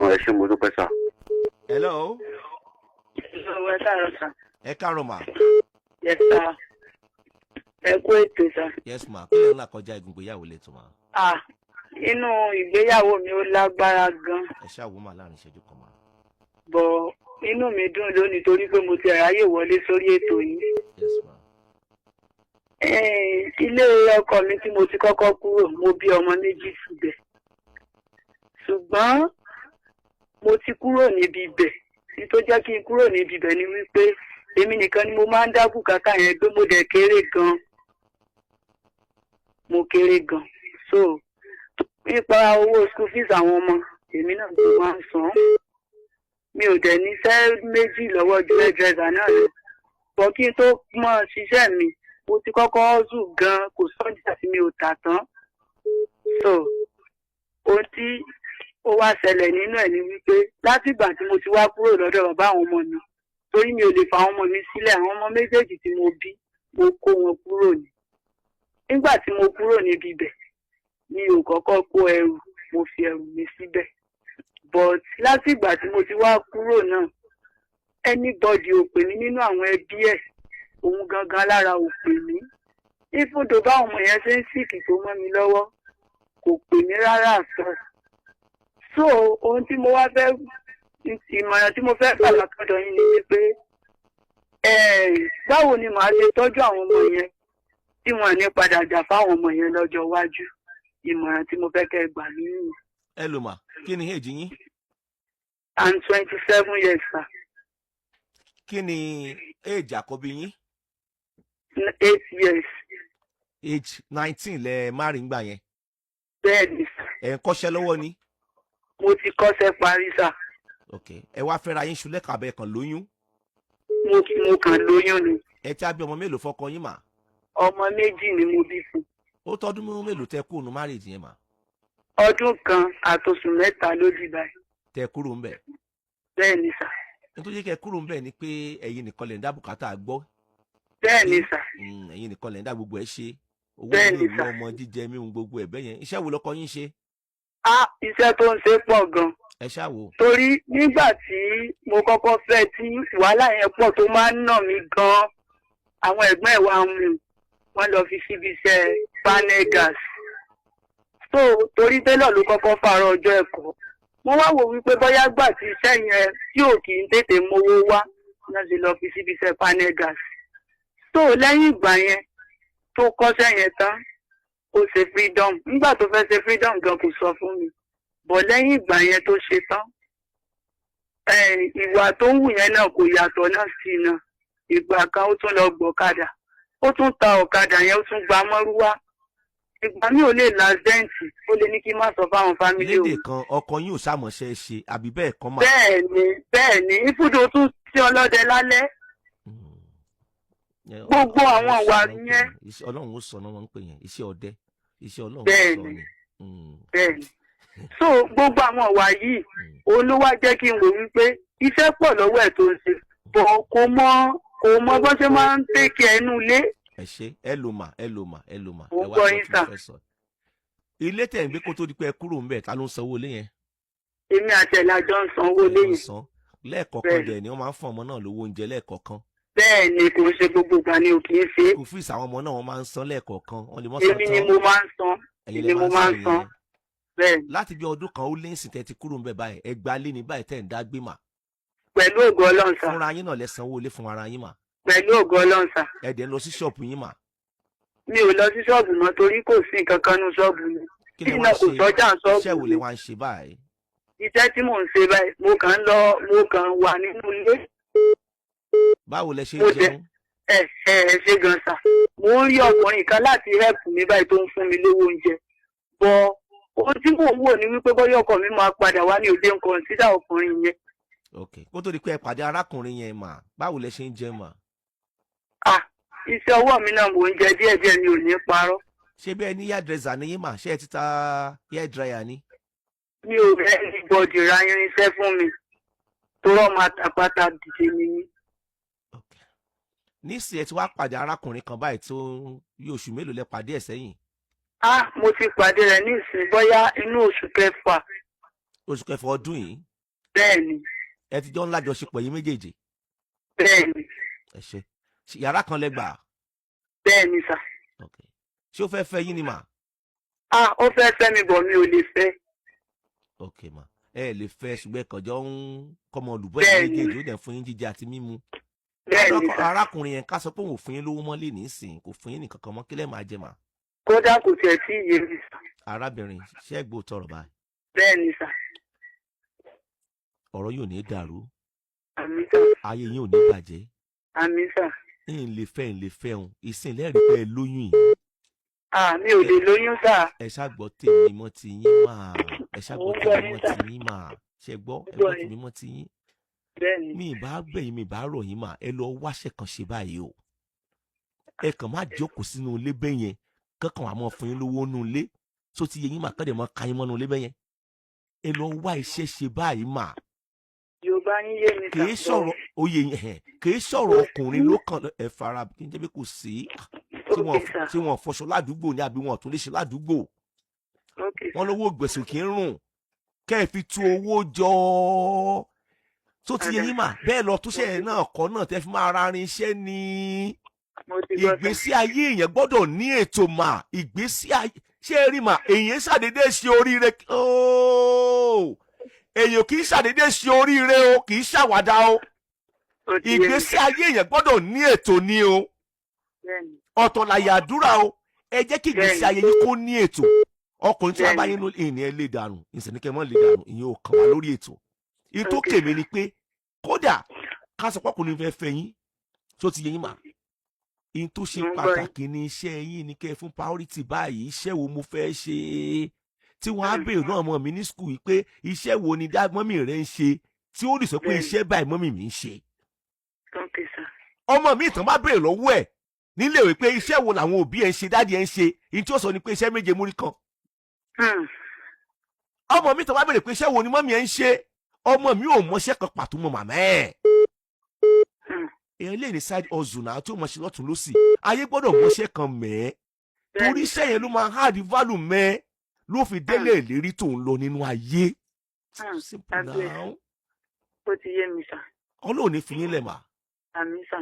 Ẹ ṣé, mo dúpẹ́ sà. Hello. Ẹ káàárọ̀ sà. Ẹ káàárọ̀ mà. Yes sir. Ẹ kú ètò sà. Yes ma, kí lè ń là kọjá igun ìgbéyàwó lẹ́tọ̀ mà? Ah, inú ìgbéyàwó mi ó lágbára gan. Ẹ ṣáà wò mà láàrin ìṣẹ́jú kan mà. Bọ̀ inú mi dùn lónìí torí pé mo ti ráyè wọlé sórí ètò yìí. Yes ma. Ilé ọkọ mi tí mo ti kọ́kọ́ kúrò, mo bí ọmọ méjì síbẹ̀. Ṣùgbọ́n mo ti kúrò níbi ibẹ̀. Ní tó jẹ́ kí n kúrò níbi ibẹ̀ ni wípé èmi nìkan ni mo máa ń dá bùkátà yẹn gbé. Mo dẹ̀ kéré gan. Mo kéré gan. So nípa owó school fees àwọn ọmọ, èmi náà ló máa ń san. Mi ò dẹ̀ níṣẹ́ méjì lọ́wọ́ ju hairdresser náà lọ. Bọ̀ kí n tó mọ̀ ṣiṣẹ́ mi, mo ti kọ́kọ́ hustle gan, kò sọ́jà tí mi ò tà tán. So ohun tí ó wá ṣẹlẹ̀ nínú ẹ̀ ni wípé látìgbà tí mo ti wá kúrò lọ́dọ̀ bàbá àwọn ọmọ mi, torí mi ò lè fa àwọn ọmọ mi sílẹ̀, àwọn ọmọ méjèèjì tí mo bí, mo kó wọn kúrò ní. Nígbà tí mo kúrò níbi ibẹ̀, mi ò kọ́kọ́ kó ẹrù, mo fi ẹrù mi síbẹ̀. But látìgbà tí mo ti wá kúrò náà, anybody ò pè mí nínú àwọn ẹbí ẹ̀, òun gangan lára ò pè mí. Even though báwọn ọmọ yẹn ṣe ń sick tó mọ́ mi lọ́wọ́, kò pè mí rárá àtọ. So ohun tí mo wá fẹ́, ìmọ̀ràn tí mo fẹ́ gbà látọ̀dọ̀ yín ni wípé báwo ni màá ṣe tọ́jú àwọn ọmọ yẹn tí wọ́n ní padà jà fáwọn ọmọ yẹn lọ́jọ́ iwájú? Ìmọ̀ràn tí mo fẹ́ kẹ́ ẹ gbà mí nìyẹn. Ẹ lò mà, kí ni age yín? I'm 27 years, sir. Kí ni age àkọ́bí yín? 8 years. Age 19 lẹ marry ńgbà yẹn? Bẹ́ẹ̀ ni sir. Ẹ̀ ń kọ́ṣẹ́ lọ́wọ́ ni? Mo ti kọ́ṣẹ́ parí sir. Ok, ẹ wá fẹ́ra yín ṣulẹ̀ kàbẹ́ kan lóyún? Mo kàn lóyún ni. Ẹ ti á bí ọmọ mélòó fọkọ yín mà? Ọmọ méjì ni mo bí fún. Ó tọdún mélòó tẹ kúrò ní marriage yẹn mà? Ọdún 1 àtoṣù 3 ló di báyìí. Tẹ kúrò ńbẹ̀? Bẹ́ẹ̀ ni sir. Nítorí kẹ kúrò ńbẹ̀ ni pé ẹ̀yin nìkan lè ń dá bùkátà gbọ́. Bẹ́ẹ̀ ni sir. Ẹ̀yin nìkan lè ń dá gbogbo ẹ̀ ṣe, owó Bẹ́ẹ̀ ni ilé ìwé sà. ọmọ, jíjẹ mímu, gbogbo ẹ̀ bẹ́yẹn. Iṣẹ́ wo lọkọ yín ṣe? Ah, iṣẹ́ tó ń ṣe pọ̀ gan. Ẹ ṣáà wò. Torí nígbà tí mo kọ́kọ́ fẹ́, tí wàhálà yẹn pọ̀ tó máa ń nà mí gan, àwọn ẹ̀gbọ́n ẹ̀ wá mú wọ́n lọ fi síbi iṣẹ́ panel gas. So torí tẹ́lọ̀ ló kọ́kọ́ fàárọ̀ ọjọ́ ẹ̀kọ́, mo wá wò wípé bóyá gbà tí iṣẹ́ yẹn tí ò kì í tètè mówó wá náà ṣe lọ fi síbi iṣẹ́ panel gas. So lẹ́yìn ìgbà yẹn tó kọ́ṣẹ́ yẹn tán, ó ṣe freedom. Nígbà tó fẹ́ ṣe freedom gan, kò sọ fún mi bọ̀. Lẹ́yìn ìgbà yẹn tó ṣe tán, ìwà tó ń wù yẹn náà kò yàtọ̀ náà sí náà. Ìgbà kan, ó tún lọ gbọ̀kadà, ó tún ta ọ̀kadà yẹn, ó tún gba mọ́rúwá. Ìgbà mi ò lè l'accident, ó lè ní kí n má sọ fáwọn family Lédè òun. kan, ọkọ yín ò sàmọ̀ṣẹ́ ṣe, àbí bẹ́ẹ̀ kọ́ mà? Bẹ́ẹ̀ ni, bẹ́ẹ̀ ni. Ibùdó tún sí ọlọ́dẹ lálẹ́. Gbogbo Ọlọ́run ó àwọn sọ ìwà náà ń pè yẹn. yẹn. Iṣẹ́ Ọlọ́run ó sọ náà wọ́n ń pè yẹn, iṣẹ́ ọdẹ, iṣẹ́ Ọlọ́run ó Bẹ́ẹ̀ sọ ni. ni. Bẹ́ẹ̀ ni. So gbogbo àwọn ìwà yìí, òun ló wá jẹ́ kí n wò wípé iṣẹ́ pọ̀ lọ́wọ́ ẹ̀ tó ń ṣe bọ̀, kò mọ bó ṣe máa ń take ẹnu ilé. Ẹ ṣe, ẹ lò mà, ẹ lò mà, ẹ lò mà. Mo Ẹ wá gbọ́ sọ yín tí mo sà. fẹ́ sọ. Ilé tẹ̀ ń gbé kó tó di pé ẹ kúrò ńbẹ̀, ta ló ń sanwó ilé yẹn? Èmi àti ẹ̀ la jọ ń sanwó Ẹ ló ń léyìn. san lẹ́ẹ̀kọ̀ọ̀kan? Bẹ́ẹ̀. Dẹ̀ ni wọ́n máa ń fún ọmọ náà lówó oúnjẹ lẹ́ẹ̀kọ̀ọ̀kan? Bẹ́ẹ̀ ni, kò ń ṣe gbogbo ìgbà ni ò kì í ṣe é. Kò fees àwọn ọmọ náà, wọ́n máa ń san lẹ́ẹ̀kọ̀ọ̀kan, wọ́n lè mọ́ san Èmi ni tán? mo máa ń san. Ẹ̀yin Èmi lẹ mo máa máa ń ń san san. yẹn? Bẹ́ẹ̀ ni. Láti bí ọdún 1 ó lé ìsìn tẹ́ ti kúrò ńbẹ̀ báyìí, ẹ gba lé ní báyìí tẹ́ ń dá gbé mà? Pẹ̀lú ògo Ọlọ́run sà. Fúnra yín náà lẹ sanwó ilé fún ara yín mà? Pẹ̀lú ògo Ọlọ́run sà. Ẹ dẹ̀ ń lọ sí ṣọ́ọ̀bù yín mà? Mi ò lọ sí ṣọ́ọ̀bù mọ́ torí kò sí nǹkan kan nú ṣọ́ọ̀bù mi. Kí lẹ Kí wá náà ń kò ṣe? sọ́jà Iṣẹ́ ṣọ́ọ̀bù wo lẹ mi. wá ń ṣe báyìí? Iṣẹ́ tí mò ń ṣe báyìí, mo kàn ń lọ, mo kàn wà nínú ilé. Báwo lẹ ṣe ń Mo jẹ- jẹun? Ẹ ṣe gan sà. Mo ń rí ọkùnrin kan láti help mi báyìí tó ń fún mi lówó oúnjẹ, bọ ohun tí mò ń wò ní wípé bóyá ọkọ mi máa padà wá ní òde nǹkan sídà ọkùnrin yẹn. Ok, kó tó di pé ẹ pàdé arákùnrin yẹn mà, báwo lẹ ṣe ń jẹun mà? Ah, iṣẹ́ ọwọ́ mi náà mò ń jẹ díẹ̀díẹ̀, mi ò ní parọ́. Ṣé bí ẹ ní hairdresser ní yín mà? Ṣé ẹ ti ta hair dryer ni? Mi ò rẹ́ anybody ra irinṣẹ́ fún mi tó rọ́ máa tàpátá dìde mi ní. Ok, nísìnyí ẹ ti wá pàdé arákùnrin kan báyìí, tó yí oṣù mélòó lẹ pàdé ẹ sẹ́yìn? Ah, mo ti pàdé rẹ̀ ní ìsìn, bóyá inú oṣù kẹfà. Oṣù kẹfà ọdún yìí? Bẹ́ẹ̀ ni. Ẹ ti jọ ń lájọṣepọ̀ yín méjèèjì? Bẹ́ẹ̀ ni. Ẹ ṣe. Ṣé yàrá kan lẹ gbà? Bẹ́ẹ̀ ni sà. Ok, ṣé ó fẹ́ fẹ́ yín ni mà? Ah, ó fẹ́ fẹ́ mi, bọ̀ mi ò lè fẹ́. Ok mà, ẹ lè fẹ́, ṣùgbọ́n ẹ kàn jọ ń kọ́mọ olùbọ́ yín Bẹ́ẹ̀ ni. méjèèjì, ó dẹ̀ fún yín jíjẹ àti mímu. Bẹ́ẹ̀ ni sà. Arákùnrin yẹn, ká sọ pé òun ò fún yín lówó mọ́ lé nísìnyí, kò fún yín nìkan kan mọ́, kí lẹ́ máa jẹ mà? Kódà kò tiẹ̀ tí ì yé mi sà. Arábìnrin, ṣé ẹ gbọ́ tọrọ báyìí? Bẹ́ẹ̀ ni sà. Ọ̀rọ̀ yóò ní dàrú. Àmín sà. Ayé yín ò ní bàjẹ́. Àmín sà. Ń lè fẹ́ òun ìsìn lẹ́rìí pé ẹ lóyún yìí. Ah, mi ò lè lóyún sà. Ẹ ṣàgbọ́ tèmi mọ́ ti yín mà, ẹ ṣàgbọ́ Mo ń gbọ́ tèmi yín mọ́ sà. ti yín mà, ṣe gbọ́? Ẹ Mo gbọ́ gbọ́ yín. tèmi mọ́ ti yín. Bẹ́ẹ̀ ni. Mi ì bá bẹ̀ yín, mi ì bá rọ̀ yín mà, ẹ lọ wáṣẹ́ kan ṣe báyìí o. Ẹ kàn má jókòó sínú ilé bẹ́ẹ̀ yẹn, kankan wà mọ́ fún yín lówó nú ilé tó ti yẹ yín mà, kọ́dẹ̀ mọ́ ka yín mọ́nú ilé bẹ́ẹ̀ yẹn. Ẹ lọ wá iṣẹ́ ṣe báyìí mà. Yorùbá yín yé mi sà. Kì í sọ̀rọ̀ oyè yẹn, kì í sọ̀rọ̀ ọkùnrin ló kàn. Ẹ fara kí n jẹ́ bí kò sí tí wọ́n Ok sà. tí wọ́n fọṣọ ládùúgbò ní àbí wọn tún lè ṣe ládùúgbò. Ok sà. Wọn lówó gbèsè kì í rùn, kẹ́ ẹ fi tu owó jọ tó ti yẹ yín mà. Bẹ́ẹ̀ lọ túnṣe náà kọ́ náà tẹ́ fi máa ra irinṣẹ́ ní. Mo ti gbọ́ sà. Ìgbésí ayé èèyàn gbọ́dọ̀ ní ètò mà. Ìgbésí ayé, ṣé ẹ rí mà, èèyàn ṣàdédé ṣe oríire ooo, èèyàn kì í ṣàdédé ṣe oríire o, kì í ṣàwàdà o. Ó ti yé mi. Ìgbésí ayé èèyàn gbọ́dọ̀ ní ètò ní o. Bẹ́ẹ̀ ni. Ọ̀tọ̀ làyà àdúrà o. Ẹ jẹ́ kí ìgbésí ayé yín kó ní ètò. Ọkùnrin tí wọ́n bá Bẹ́ẹ̀ni. yín ló ìní ẹ lè dànù, ìsìnkẹ́ mọ́ lè dànù, ìyẹn ò kàn wá lórí ètò. Ìtò kèmí ni pé kódà ká sọ pọ́kùnrin fẹ́ fẹ́ yín, tó ti yé yín mà, ìyẹn tó ṣe Mo ń gbọ́ yín. pàtàkì ní iṣẹ́ yín ni kẹ́ ẹ fún priority báyìí. Iṣẹ́ wo mo fẹ́ ṣe tí wọ́n á béèrè náà ọmọ mi ní school yìí pé iṣẹ́ wo ni dá mummy rẹ̀ ń ṣe, tí ó lè sọ pé iṣẹ́ báyìí mummy mi ń ṣe. Ok sà. Ọmọ mi ìtàn bá béèrè lọ́wọ́ ẹ̀ níléèwé pé iṣẹ́ wo làwọn òbí ẹ̀ ń ṣe, daddy ẹ̀ ń ṣe, ìyẹn tí ó sọ ni pé iṣẹ́ méje múrí kan. Ọmọ mi ìtàn bá béèrè pé iṣẹ́ wo ni mummy ẹ̀ ń ṣe, ọmọ mi ò mọṣẹ́ kan pàtó mọ́ màmá ẹ̀. Èèyàn lè ní side hustle náà tí ó mọṣẹ́ lọ́tún lọ́sì. Ayé gbọ́dọ̀ mọṣẹ́ kan mẹ́ẹ́, torí iṣẹ́ yẹn ló máa add value mẹ́ẹ́, ló fi délé ìlérí tó ń lọ nínú ayé. Simple. Àbí. Now. Ó ti yé mi sà. Ọlọ́run ní fi yín lẹ̀ mà. Àmín sà.